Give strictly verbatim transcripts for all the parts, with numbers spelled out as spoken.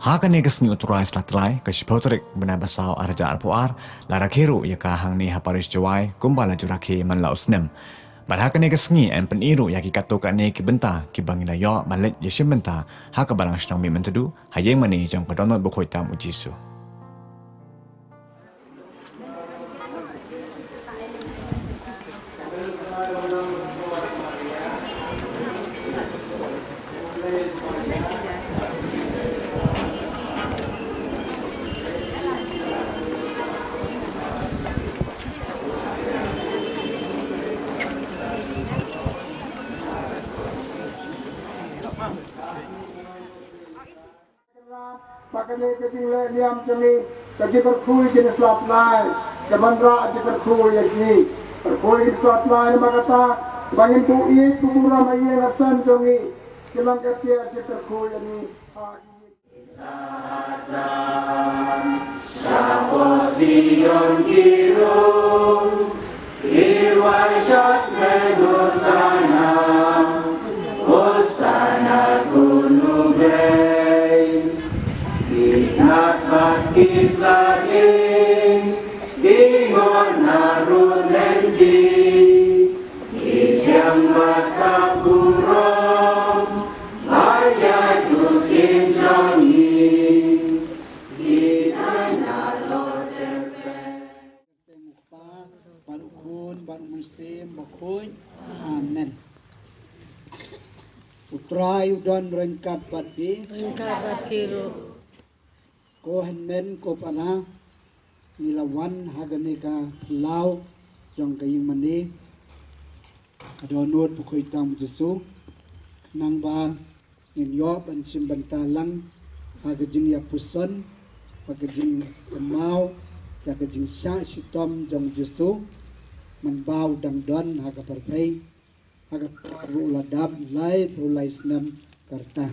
Ha kane ka sngi U Trai Slatlai, ka shiphew tarik bnai ba saw arhajar arphew ar, la rakhe ruh ïa ka hangne ha parish Jowai, kumba la ju rakhe man la u snem. Bad ha kane ka sngi yn pyni ruh ïa ki katto katne ki bynta kiba ngi la ïoh ban leit ïashim bynta ha ka balang shnong Mihmyntdu, ha ïing mane jong ka Dohnud Bakhuid Tam U Jisu. Ba kane ka jingleh niam jong ngi, ka jingkyrkhu ïa kine ki sla tlai, ka ban rah jingkyrkhu ïa ki. Kyrkhu ïa kine ki sla tlai namar kata, ba ngin buh ïeit buh burom ha ïing ha sem jong ngi. Ki long ka tiar jingkyrkhu ïa ngi. Ha ki Shabbat Zion Girum, Iwashak Hosanna, Hosanna Kunubei, Inat Baptista King, Ingor Narunenji, Isiang Batapurom, Maya Dusin Joni, Kita Nalo Tempe. Teng u Kpa, bad u Khun, bad u Mynsiem Bakhuid. Amen. U Trai u don ryngkat bad phi. Ryngkat bad phi ruh. Ko hynmen ko para, ngi la wan ha kane ka law jong ka ïing mane, ka Dohnud Bakhuid Tam U Jisu, khnang ba ngin ïoh ban shim bynta lang ha ka jingïapuson, ha ka jingkynmaw ïa ka jingshah shitom jong U Jisu, mynba u dang don ha ka pyrthei, ha ka por ba u la dap laiphew lai snem ka rta.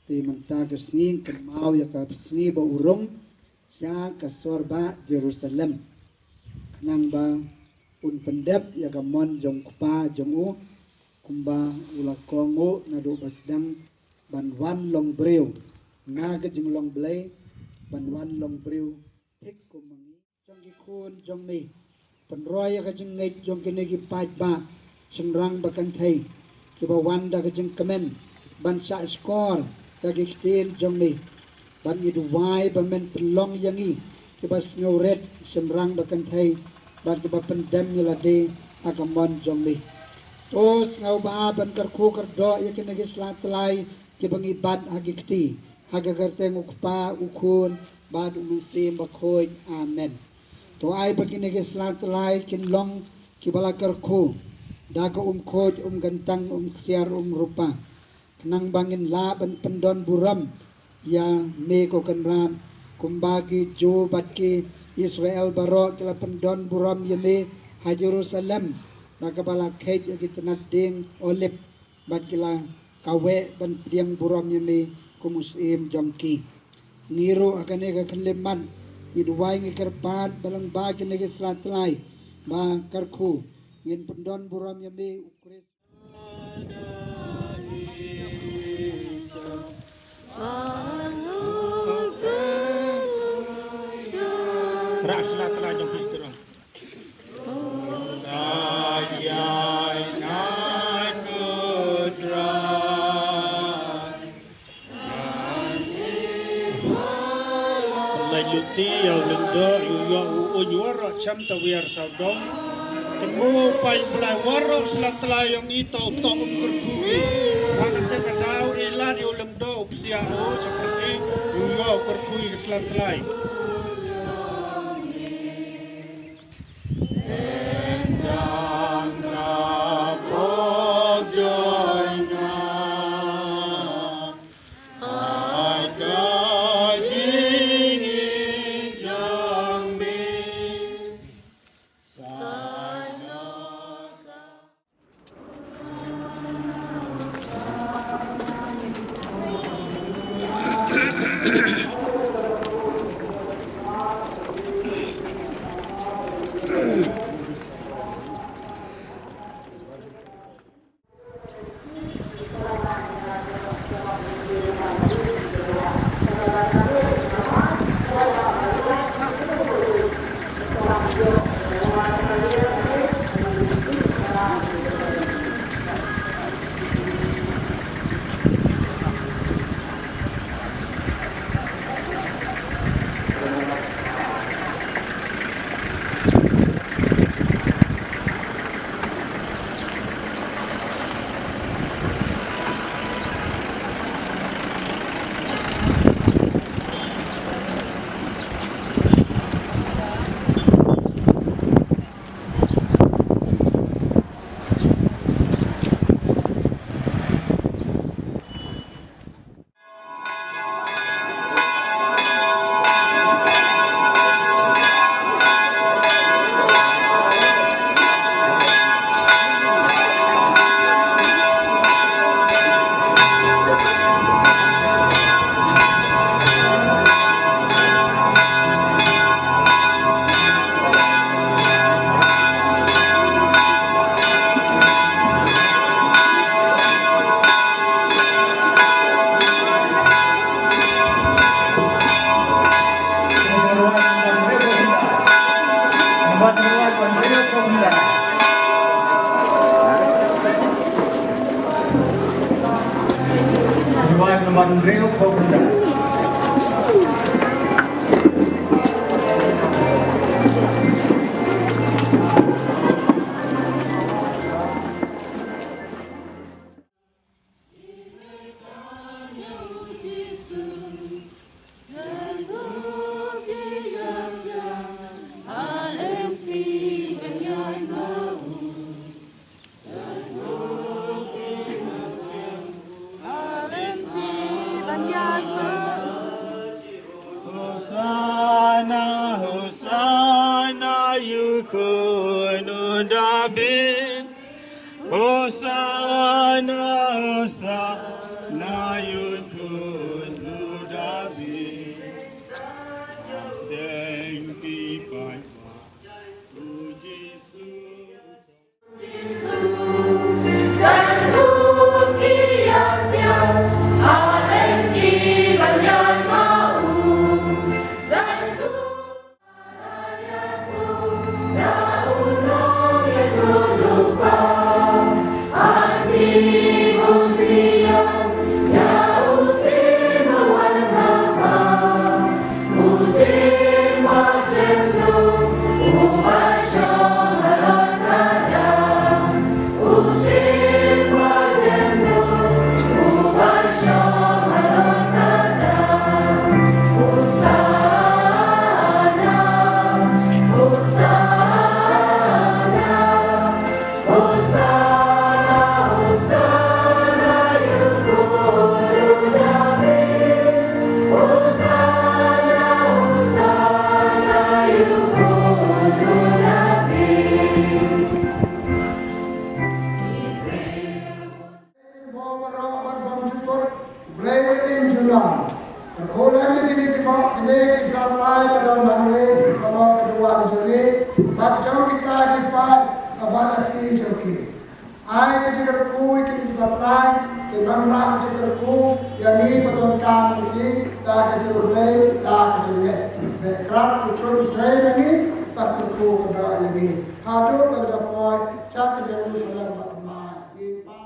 Te mynta ka sngi kynmaw ïa ka sngi ba u rung sha ka sor bah Jerusalem, khnang ba un pyndep ïa ka mon jong u Kpa jong u, kumba u la kohnguh naduh ba sdang ban wan long briew na ka jinglong Blei, ban wan long briew thik kum ma ngi. Jong ki khun jong me, pynroi ïa ka jingngeit jong kine ki paidbah shynrang ba kynthei, kiba wan da ka jingkmen ban shah shkor ïa ki ktien jong me. Bad ngi duwai ba men pynlong ïa ngi kiba sngewrit shynrang ba kynthei, bad kiba pyndem ïa lade ha ka mon jong me. To sngewbha ban kyrkhu kyrdoh ïa kine ki sla tlai kiba ngi bat ha ki kti, ha ka kyrteng u Kpa, u Khun, bad u Mynsiem Bakhuid. Amen. To ai ba kine ki sla tlai kin long kiba la kyrkhu da ka umkhuid umkyntang umksiar umrupa, khnang ba ngin lah ban pyndon burom ïa me ko Kynrad, kumba ki Jiw bad ki Israel baroh ki la pyndon burom ïa me ha Jerusalem da kaba la kheit ïa ki tnat dieng Olib, bad ki la kaweh ban pdiang burom ïa me kum u syiem jong ki. Ngi ruh ha kane ka khyllipmat ngi duwai, ngi kyrpad ba lyngba kine ki sla tlai ba kyrkhu, ngin pyndon burom ïa me u Khrist. Rah sla tlai jong ki sdrong. Lai luti ïa u lyngdoh, ïa u uiñ waroh cham ta wiar sawdong. Tyngu paidbah Blei waroh sla tlai ïong i to to um kyrkhu. Hangta ka dau i lad ïa u lyngdoh u psiah u chapati, ïa u kyrkhu sla tlai. Wan man reu ko benda. Hosanna, Hosanna, ïa u khun u David. Hosanna, Hosanna, ïa u khun u David. Thank you, Papa. U Jisu. Bym ïaroh bad bym shukor, U Blei u im junom. Kyrkhu lem ïa kine kiba, kine ki sla tlai ba don hangne, ba la ka duwan jong ngi, bad jong kita ki paid, bad lynti jong ki. Ai ka jingkyrkhu ïa kine sla tlai, kin wanrah jingkyrkhu ïa ngi ba donkam ïa ki, da ka jong U Blei, da ka jong ngi. Bad kyrkhu U Blei na ngi, bad kyrkhu ka da ïa ngi. Haduh ba la poi, sha ka jong U Blei ba thymmai. Ngi pan.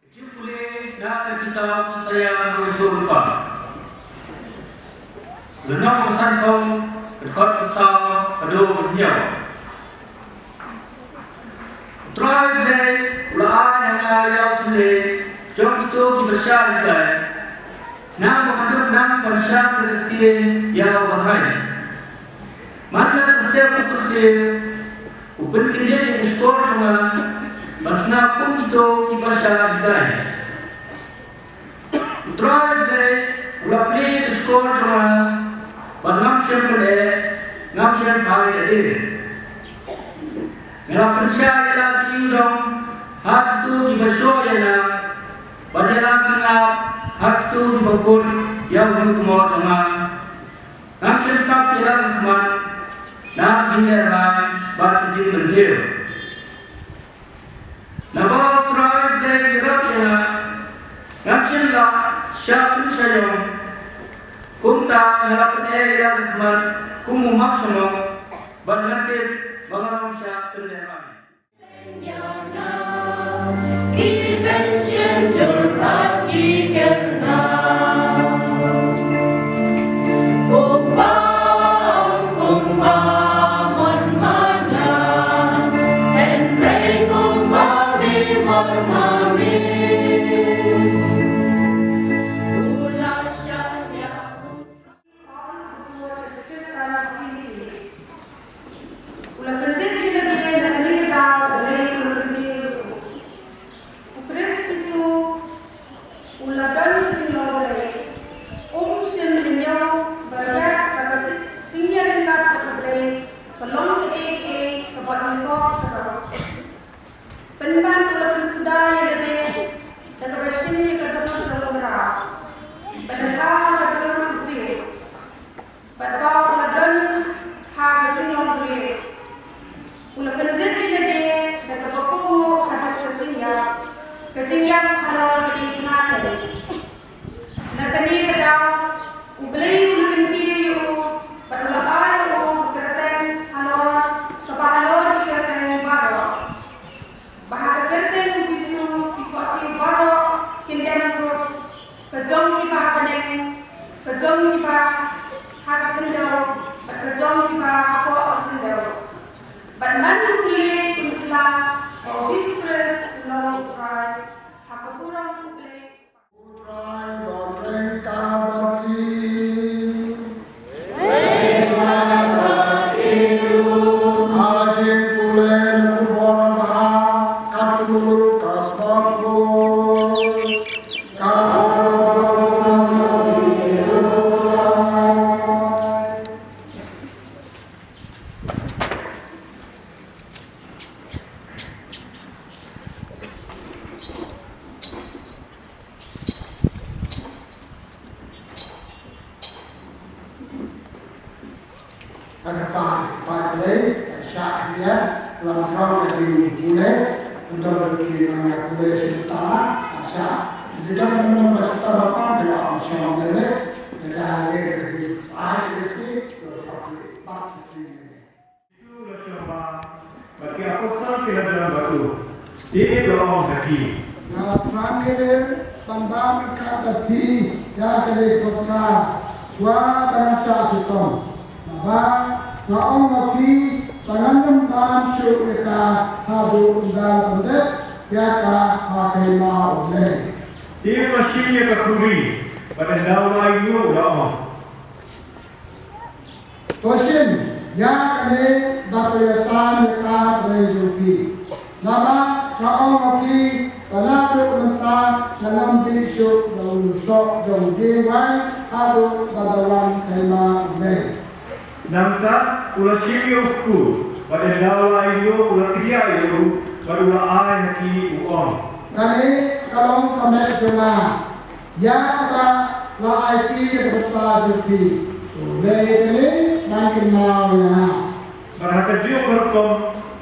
Ka jingpule na ka kitab Isaïah ba hynñiewphew lypa. Lynnong ba sanphew, ka dkhot ba saw haduh ba hynñiew. U Trai Blei u la ai ha nga ïa u thymmai jong kito kiba shah hikai, khnang ba ngan dup nang ban shah da ka ktien ïa uba thait. Man la ka step u kyrsiew, u pynkyndit ïa ka shkor jong nga ban sngap kum kito kiba shah hikai. U Trai Blei u la plie ïa ka shkor jong nga, bad ngam shym pyneh, ngam shym phai da ding. Nga la pynshah ïa la ki ïingdong ha kito kiba shoh ïa nga, bad ïa la ki ngap ha kito kiba kut ïa u hynñiewkynmaw jong nga. Ngam shym tap ïa la ka khmat na ka jinglehrai bad ka jingmynthiew. Naba U Trai Blei u ïarap ïa nga, ngam shym lah shah pynshah ïong. Kumta nga la pyneh ïa la ka khmat kum u mawshamong, bad nga tip ba nga long shah pynlehrai. U la pynrit ïa lade na kane ka daw, u Blei u la pyntieng ïa u. U Khrist Jisu u la don ka jinglong Blei. Um shym la ñiew ba ïa ka jingïaryngkat bad u Blei ka long kaei kaei kaba nyngkong saw. Pynban u la pynsuda ïa lade da kaba shim ïa ka dohnud jong u mraw, bad da kaba don u briew, bad ba u la don ha ka jinglong briew. U la pynrit ïa lade da kaba kohnguh haduh ka jingïap, ka jingïap halor ka diengphna. Kane ka daw, U Blei u la kyntiew ïa u, bad u la ai ïa u ka kyrteng halor, kaba halor ki kyrteng baroh. Ba ha ka kyrteng u Jisu, ki khohsiew baroh kin dem ruh, ka jong kiba ha bneng, ka jong kiba ha ka khyndew, bad ka jong kiba hapoh ka khyndew. Bad man u thylliej un khlad, ba u Jisu Khrist u long u Trai, ha ka burom U Blei. U Trai u don ryngkat bad phi. Ha jingpule na khubor babha katkum u Lukas Bakhuid. Ka Ka kyrpad, kyrpad Blei, ka shah khyndiat, lam jrong ka jingpule, undang ki nang ïa pule shi tang, ka shah. Jidang nang ba shi tang ba pang, ka la ong shong Blei, ka da le ka jingshah ka shi, ka la pule, bad shi Blei. Jisu u la shong bha, bad ki apostol ki la don bad u. Te u la ong ha ki, nga la thrang hynrei ban bam ryngkat bad phi ïa kane ka Paskha, shuwa ba ngan shah shitom. Naba nga ong ha phi ba ngan ym bam shuh ïa ka haduh ynda la pyndep ïa ka ha ka hima U Blei. Te u la shim ïa ka khuri, bad ynda u la ai nguh u la ong, to shim ïa kane bad to ïasam ïa ka hapdeng jong phi. Naba nga ong ha phi ba naduh mynta ngan ym dih shuh da u soh jong u dieng waiñ haduh ba da wan ka hima U Blei. Nangta u la shim ïa u kpu, bad ynda u la ai nguh u la kdiah ïa u, bad u la ai ha ki u ong, kane ka long ka met jong nga. Ïa kaba la ai ki na ka bynta jong phi. To leh ïa kane ban kynmaw ïa nga. Bad ha kajuh ka rukom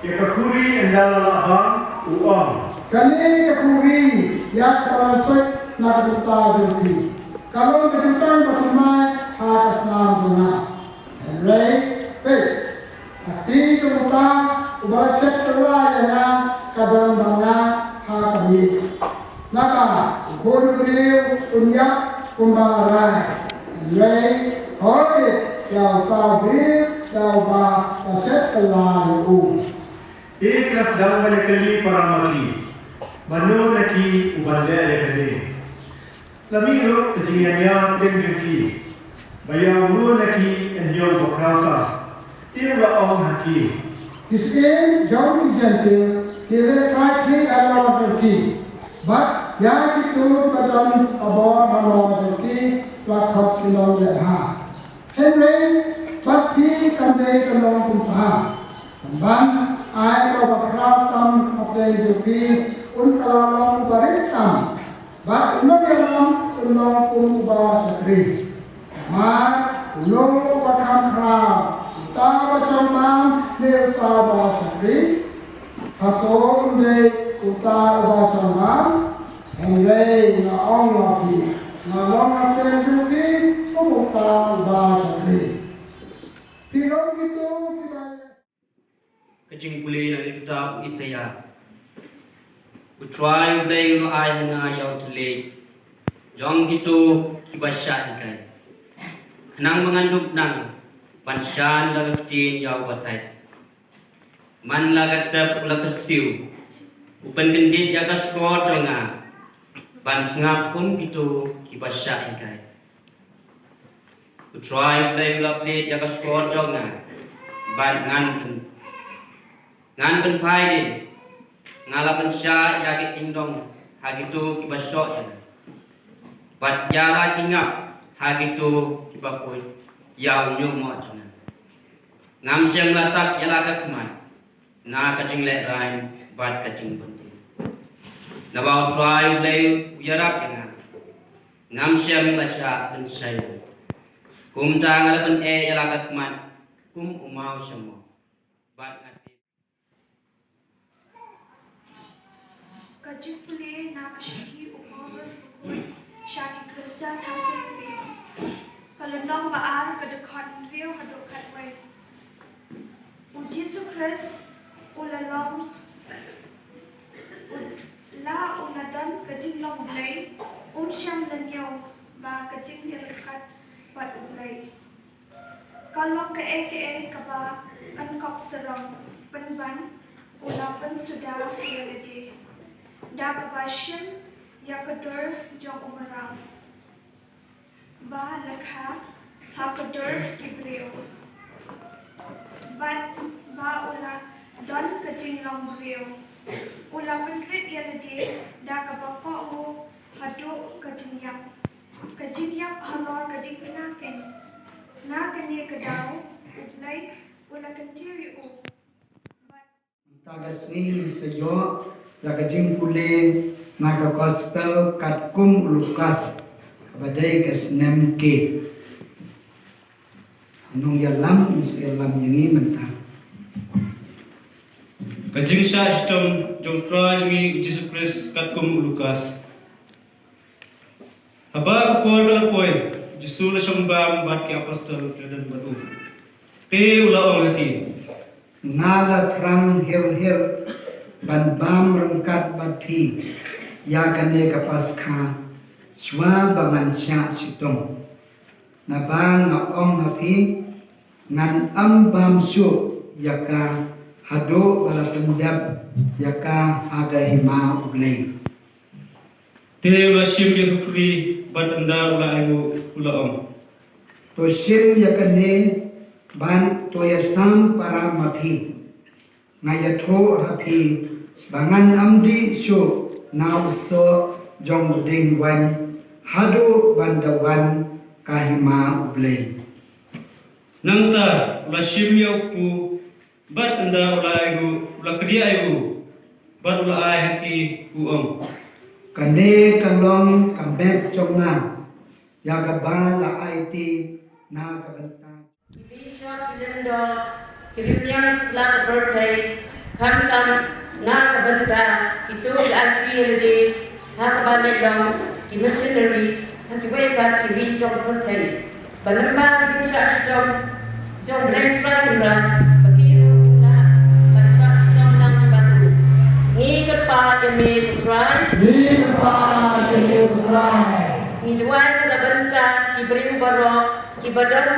ïa ka khuri ynda la lah bam u ong, kane ka khuri ïa kaba la soi na ka bynta jong phi. Ka long ka jutang bathymmai ha ka snam jong nga. Hynrei peit, ka kti jong uta uba la chet kylla ïa nga ka don bad nga ha ka miej. Naba u Khun u briew un ïap kumba la rai. Hynrei hoi ïa uta u briew da uba la chet kylla ïa u. Te ki la sdang ban ïakylli para ma ki, mano na ki uban leh ïa kane. La mih ruh ka jingïañia hapdeng jong ki ba ïa uno na ki yn ïoh u bakhraw tam. Te u la ong ha ki, ki syiem jong ki Jentil ki leh trai khlieh halor jong ki, bad ïa kito kiba don ka bor halor jong ki la khot ki nongleh bha. Hynrei bad phi kam dei ka long kumta. Ban ai ïa u bakhraw tam hapdeng jong phi, un kylla long uba rit tam. Bad u nongïalam un long kum uba shakri. Namar uno uba kham khraw, uta uba shong bam ne uta uba shakri? Hato ym dei uta uba shong bam? Hynrei nga ong ïa phi, nga long hapdeng jong phi kum uta uba shakri. Phi long kito kiba Ka jingpule na ka kitab u Isaïah. U Trai U Blei u la ai ha nga ïa u thylliej jong kito kiba shah hikai, khnang ba ngan dup nang ban shah da ka ktien ïa uba thait. Man la ka step u la kyrsiew, u pynkyndit ïa ka shkor jong nga ban sngap kum kito kiba shah hikai. U Trai U Blei u la plie ïa ka shkor jong nga, bad ngan pyn, ngan pynphai dien. Nga la pynshah ïa ki kyndong ha kito kiba shoh ïa nga, bad ïa la ki ngap ha kito kiba khuid ïa u ñiuhmoh jong nga. Ngam shym la tap ïa la ka khmat na ka jinglehrain bad ka jingpyntip. Naba U Trai U Blei u ïarap ïa nga, ngam shym la shah pynshai. Kumta nga la pyneh ïa la ka khmat kum u maw shymmong, bad nga tip. Ka jingpule na ka shithi u Paulus bakhuid Sha ki Khristan ha Philippi, ka lynnong ba ar, ka dkhot hynriew haduh khatwei. U Jisu Khrist u la long, u la, u la don ka jinglong Blei, um shym la ñiew ba ka jingïaryngkat bad U Blei. Ka long kaei kaei kaba yn kop sarong pynban, u la pynsuda ïa lade da kaba shim ïa ka dur jong u mraw, ba la kha ha ka dur ki briew, bad ba u la don ka jinglong briew. U la pynrit ïa lade da kaba kohnguh haduh ka jingïap, ka jingïap halor ka diengphna keiñ. Na kane ka daw U Blei u la kyntiew ïa u. Bad mynta ka sngi ngin sa ïoh ïa ka jingpule na ka Gospel katkum u Lukas, kaba dei ka snem K. Nongïalam, ngin sa ïalam ïa ngi mynta. Ka jingshah shitom jong U Trai jong ngi U Jisu Khrist katkum u Lukas. Haba ka por ka la poi, Jisu la shong bam bad ki apostol ki la don bad u. Te u la ong ha ki: Nga la thrang her her ban bam ryngkat bad phi ïa kane ka Paskha shuwa ba ngan shah shitom. Naba nga ong ha phi, ngan ym bam shuh ïa ka haduh ba la pyndep ïa ka ha ka hima U Blei. Te u la shim ïa ka khuri bad ynda u la ainguh u la ong: To shim ïa kane bad to ïasam para ma phi. Nga ïathuh ha phi ba ngan ym dih shuh na u soh jong u dieng waiñ haduh ban da wan ka hima U Blei. Nangta u la shim ïa u kpu bad ynda u la ainguh u la kdiah ïa u bad u la ai ha ki, u ong: Kane ka long ka met jong nga ïa kaba la aiti na ka bynta. Ki bishop, ki lyngdoh, ki riewniam satlak ka pyrthei, khamtam na ka bynta kito ki aiti ïa lade ha kaba leit long ki missionary ha kiwei pat ki ri jong ka pyrthei. Ba lyngba ka jingshah shitom jong U Blei Trai Kynrad ba ki ruh kin lah ban shah shitom lang bad u. Ngi kyrpad ïa me ko Trai. Ngi kyrpad ïa me ko Trai. Ngi duwai na ka bynta ki briew baroh kiba don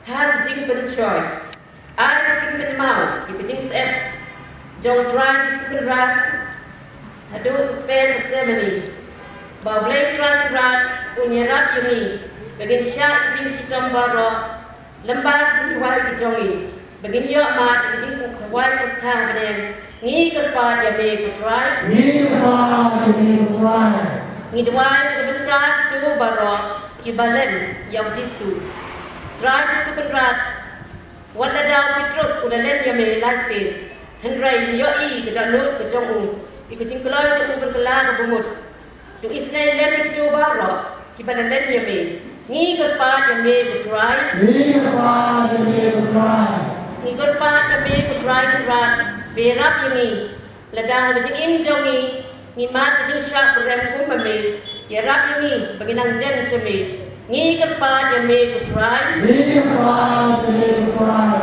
ha ka jingpynshoi. Ai ba kin kynmaw ïa ka jingsyep jong U Trai Jisu Kynrad haduh ka kper Gethsemane, ba U Blei Trai Kynrad un ïarap ïa ngi ba ngin shah ïa ka jingshitom baroh lyngba ka jingduwai ka jong ngi, ba ngin ïoh mad ïa ka jingkhawai Paskha ha bneng. Ngi kyrpad ïa me ko Trai. Ngi kyrpad ïa me ko Trai. Ngi duwai na ka bynta kito baroh kiba len ïa U Jisu. Trai Jisu Kynrad, wat lada u Petrus u la len ïa me lai sien, hynrei ym ïohi ka dohnud ka jong u ïa ka jingkloi jong u ban kylla ka bamut. To isynei lem ïa kito baroh kiba la len ïa me. Ngi kyrpad ïa me ko Trai. Ngi kyrpad ïa me ko Trai. Ngi kyrpad ïa me ko Trai Kynrad ba ïarap ïa ngi. Lada ha ka jingim jong ngi ngi mad ka jingshah pyrem kum ma me, ïarap ïa ngi ba ngin nang jen sha me. Ngi kyrpad ïa me ko Trai. Ngi kyrpad ïa me ko Trai.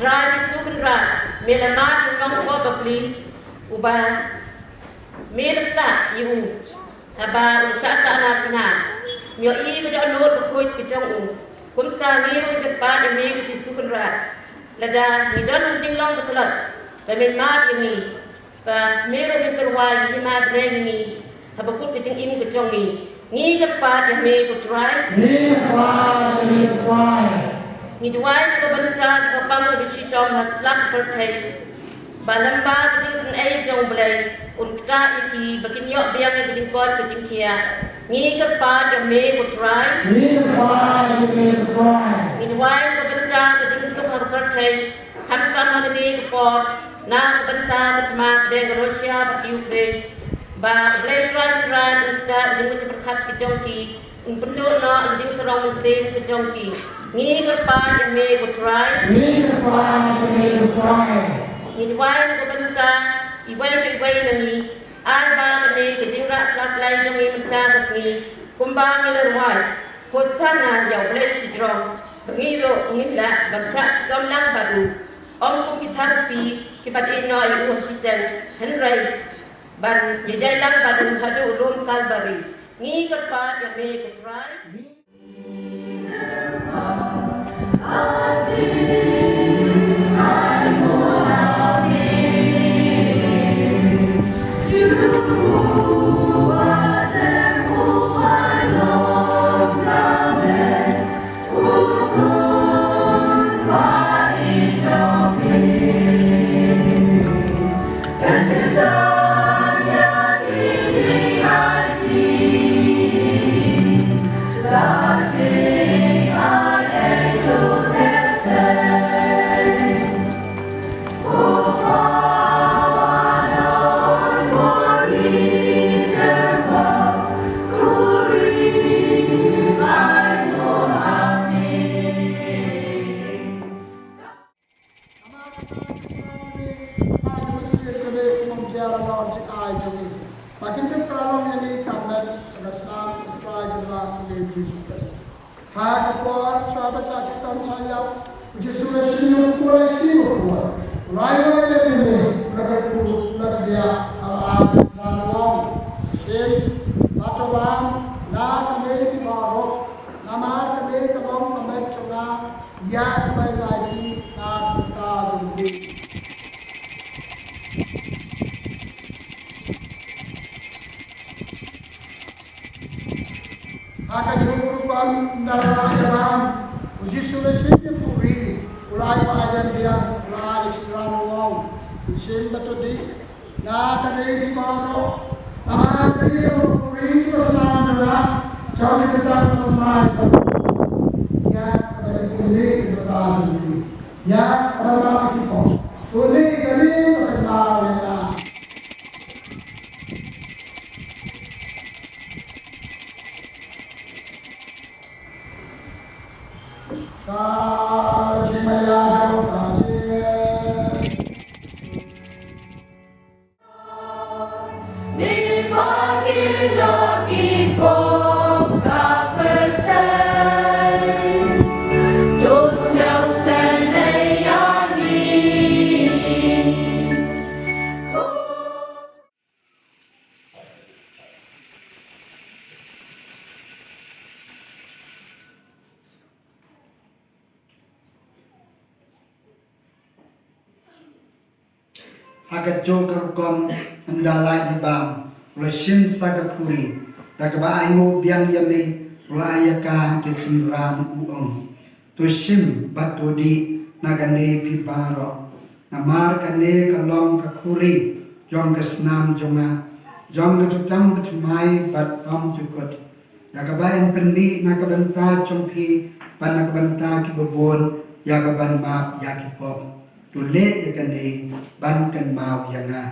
Trai Jisu Kynrad, me la mad ïa u nongkoh bapli uba me la ktah ïa u haba u la shah sahnarphna. Me ïohi ka dohnud bakhuid ka jong u. Kumta ngi ruh ngi kyrpad ïa me ko Jisu Kynrad, lada ngi don ha ka jinglong ba tlot, ba men mad ïa ngi, ba me ruh men tyrwa ïa ka hima bneng ïa ngi haba kut ka jingim ka jong ngi. Ngi kyrpad ïa me ko Trai. Ngi kyrpad ïa me ko Trai. Ngi duwai na ka bynta kiba pang kiba shitom ha satlak pyrthei, ba lyngba ka jingsynei jong U Blei un ktah ïa ki ba kin ïoh biang ïa ka jingkoit ka jingkhiah. Ngi kyrpad ïa me ko Trai. Ngi kyrpad ïa me ko Trai. Ngi duwai na ka bynta ka jingsuk ha ka pyrthei, khamtam ha kane ka por na ka bynta ka thma pdeng ka Russia bad ka Ukraine, ba U Blei Trai Kynrad un ktah ïa ka jingmut jingpyrkhat ka jong ki, un pynduh noh ïa ka jingsarong mynsiem ka jong ki. Ngi kyrpad ïa me ko Trai. Ngi kyrpad ïa me ko Trai. Ngi duwai na ka bynta iwei pa iwei na ngi, ai ba kane ka jingrah sla klei jong ngi mynta ka sngi Kumba ngi la rwai, Hosana ïa U Blei shajrong, ba ngi ruh ngin lah ban shah shitom lang bad u. Ym kum ki Pharisi kiba dei noh ïa u ha shiteng, hynrei ban ïaid lang bad u haduh lum Kalbari. Ngi kyrpad ïa me ko Trai. Ha ka por sha ba sha chitom sha ïap, u Jisu u la shim ïa u kti bakhuid, u la ai ïa u, u la kyrkhu, u la kdiah, u la ai, u la ong, shim bad to bam na kane baroh, namar kane ka long ka met jong nga, ïa kaba ai na phi na ka bynta jong phi. Ha kajuh ka rukom ynda la ïa bam, u Jisu u la shim ïa u khuri, u la ai bad u la ai biang, u la ai lynti sha u, u ong, shim bad to dih na kane baroh, namar kane ka long ka khuri jong ka snam jong nga, jong ka jutang ka thymmai. Ïa kaba ïa kane ka bynta jong phi. Ïa kaba ïa phi ki pop. To dih kane bad kynmaw ïa nga. Ka jingmaïa jong ka jingeh. Ha kajuh ka rukom ynda la ïa bam, u la shim sa ka khuri, da kaba ainguh biang ïa me, u la ai ïa ka ha ka synran, u ong, to shim bad to dih na kane phi baroh, namar kane ka long ka khuri jong ka snam jong nga, jong ka jutang bathymmai bad bymjukut. Ïa kaba yn pynmih na ka bynta jong phi bad na ka bynta kiba bun, ïa kaban map ïa ki pop. To leh ïa kane ban kynmaw ïa nga.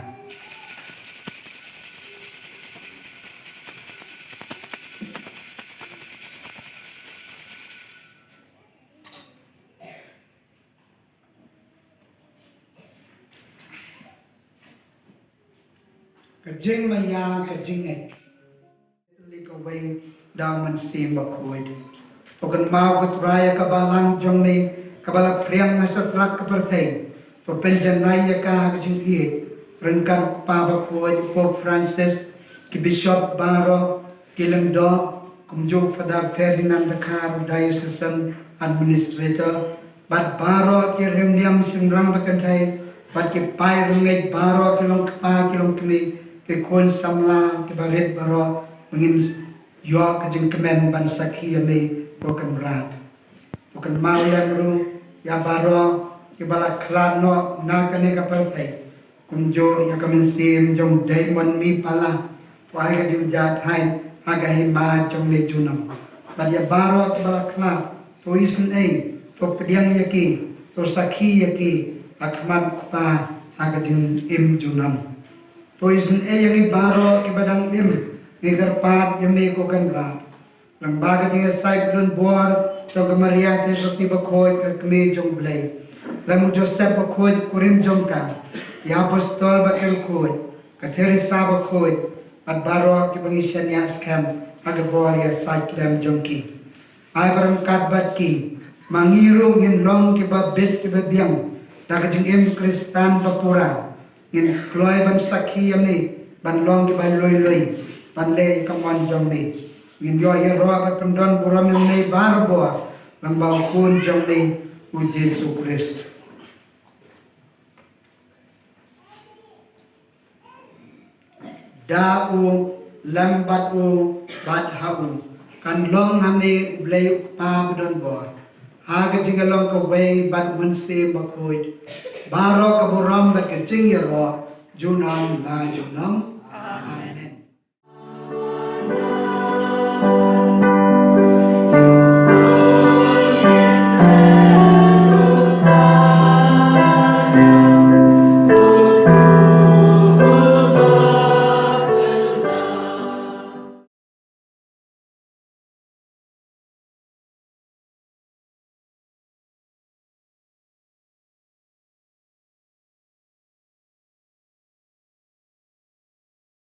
Ka jingmaïa ka jingngeit. Kawei da u Mynsiem Bakhuid. To kynmaw ko Trai ïa ka balang jong me kaba la phriang ha satlak ka pyrthei. To pynjanai ïa ka ha ka jingïeit ryngkat u Kpa Bakhuid, Pope Francis, ki Bishop baroh, ki lyngdoh, kumjuh Father Ferdinand Dkhar, Diocesan Administrator, bad baroh ki riewniam shynrang ba kynthei, bad ki paid riewngeit baroh, ki longkpa, ki longkmie, ki khun samla, ki barit baroh, ba ngin ïoh ka jingkmen ban sakhi ïa me ko Kynrad. To kynmaw lem ruh ïa baroh kiba la khlad noh na kane ka pyrthei. Kumjuh ïa ka mynsiem jong u Dei Mon Mih Pala, to ai ka jingjahthait ha ka hima jong me junom. Bad ïa baroh kiba la khlad, to isynei, to pdiang ïa ki, to sakhi ïa ki ha khmat u Kpa ha ka jingim junom. To isynei ïa ngi baroh kiba dang im, ngi kyrpad ïa me ko Kynrad. Lyngba ka jingïasaid khlem bor jong ka Maria Theisotti Bakhuid, ka Kmie jong U Blei, lem u Joseph Bakhuid, kurim jong ka, ki apostol ba kyrkhu, ka Teresa Bakhuid, bad baroh kiba ngi shaniah skhem ha ka bor ïasaid khlem jong ki. Ai ba ryngkat bad ki, ma ngi ruh ngin long kiba bit kiba biang da ka jingim Khristan ba pura. Ngin kloi ban sakhi ïa me, ban long kiba lui lui, ban leh ïa ka mon jong me. Ngin ïoh ïaroh bad pyndon burom ïa me barabor, lyngba u Khun jong me, u Jisu Khrist. Da u, lem bad u, bad ha u, kan long ha me U Blei U Kpa badonbor, ha ka jingïalong kawei bad U Mynsiem Bakhuid, baroh ka burom bad ka jingïaroh, junom la junom.